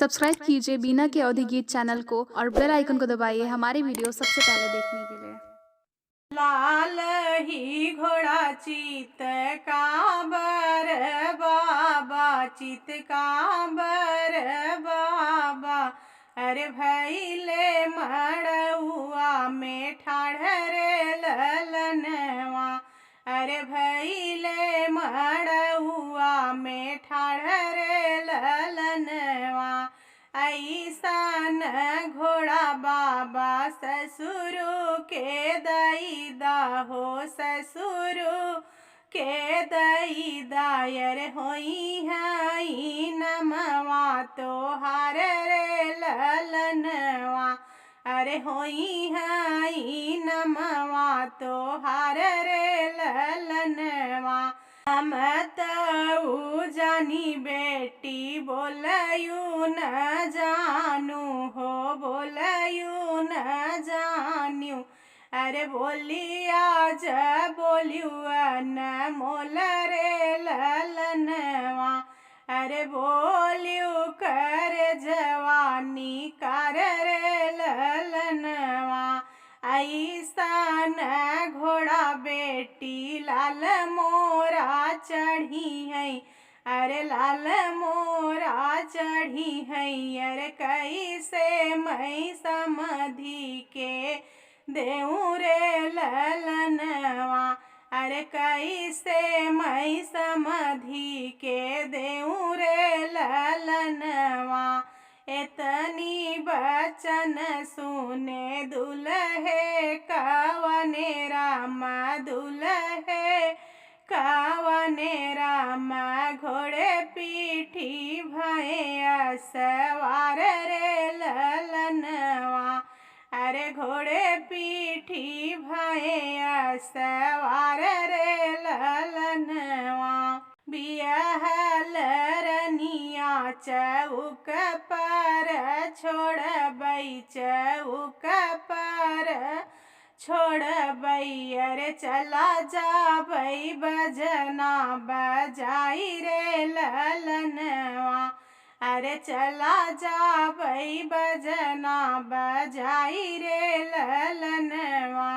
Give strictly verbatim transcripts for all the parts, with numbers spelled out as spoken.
सब्सक्राइब कीजिए बीना के अवधी गीत चैनल को और बेल आइकन को दबाइए हमारी वीडियो सबसे पहले देखने के लिए। लाल ही घोड़ा चित कांबर बाबा, चित कांबर बाबा। अरे भइले मड़उआ में ठाढ़ रे ललनवा, अरे भइले मड़उआ में ठाढ़ रे ललनवा। अइसन घोड़ा बाबा ससुरु के दइदा हो, ससुरु के दइदा। अरे होइहैं इनमवा तोहार रे ललनवा, अरे होइहैं इनमवा तोहार रे ललनवा। हम तउ जानी बेटी बोलयू न जानू हो, बोलयू न जान्यू। अरे बोलिया ज बोल्यू अनमोल रे ललनवा, अरे बोल्यू कर जवानी कर रे ललनवा। अइसन घोड़ा बेटी लाल मोरा चढ़िहैं, अरे लाल मोरा चढ़िहैं। अरे कइसे मइँ समधि के देउँ रे ललनवा, अरे कइसे मइँ समधि के देउँ रे ललनवा। एतनी बचन सुने दुलहे कवने राम, दुलहे कवने राम। घोड़े पीठी भए असवार रे ललनवा, अरे घोड़े पीठी भए असवार रे ललनवा। बियहल रनिया चउक पर छोड़बै, चउक पर छोड़बै। अरे चला जाबै बजना बजाई रे ललनवा, अरे चला जाबै बजना बजाई रे ललनवा।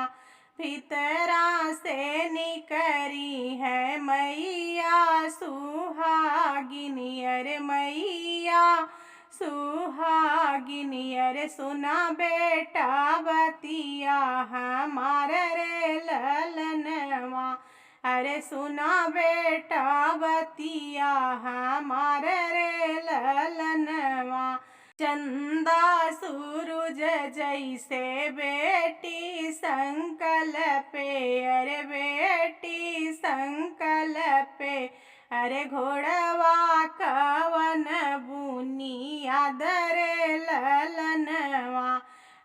भितरा से निकरिहैं मइया सुहागिन, अरे मइया सुहागिन। अरे सुना बेटा बतिया हमार रे ललनवा, अरे सुना बेटा बतिया हमार रे ललनवा। चंदा सूरज जइसे बेटी संकल्पे, अरे बेटी संकल्पे। अरे घोड़वा कवन बुनियाद रे ललनवा,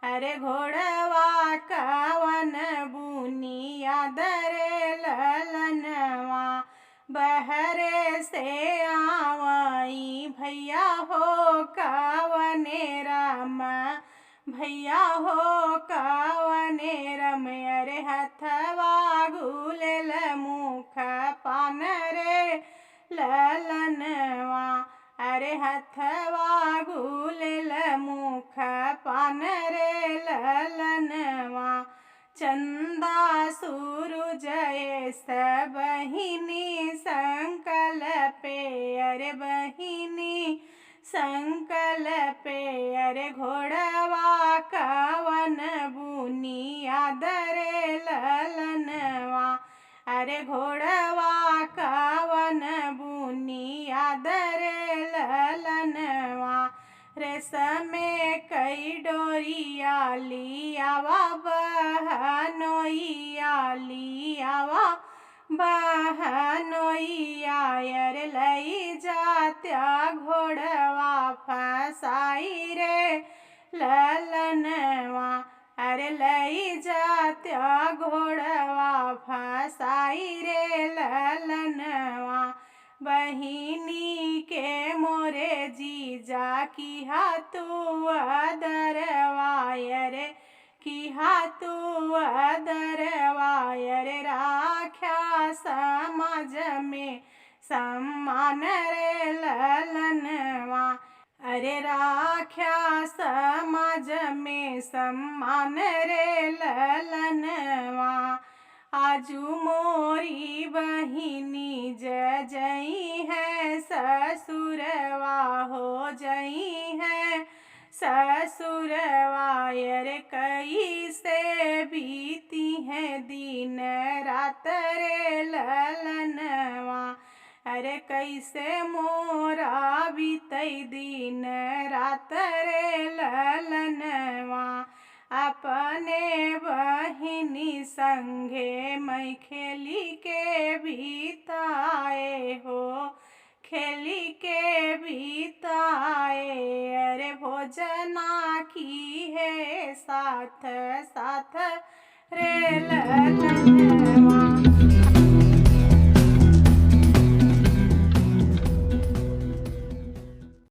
अरे घोड़वा कवन बुनियाद रे ललनवा। बहरे से आवई भइया हो कवने राम, भइया हो कवने राम। अरे हथवा गुलेल मुख पान रे ललनवा, अरे हथवा गुलेल मुख पान रे ललनवा। चंदा सूरज एस बहिनी संकल्पे, अरे बहिनी संकल्पे। अरे घोड़वा कवन बुनियाद रे ललनवा, अरे घोड़वा कवन बुनियाद रे ललनवा। रेशमे कई डोरिया लियावा बहनोइया, लियावा बहनोइया। अरे लई जात्या घोड़वा फसाई रे ललनवा, अरे लई जात्या घोड़वा फसाई रे ललनवा। बहिनी के मोरे जीजा किहा तू अदरवा, अरे किहा तू अदरवा। अरे राख्या समाज में सम्मान रे ललनवा। अरे राख्या समाज में सम्मान रे ललनवा, आजु मोरी बहिनी जइहैं ससुरवा हो जइहैं ससुरवा। अरे कइसे बीतिहैं दिन रात रे ललनवा, अरे कइसे मोरा बीतै दिन रात रे ललनवा। अपने बहिनी संगे मैं खेलि के बीताए हो, खेलि के बीताए। अरे भोजना किहे साथ साथ रे ललनवा।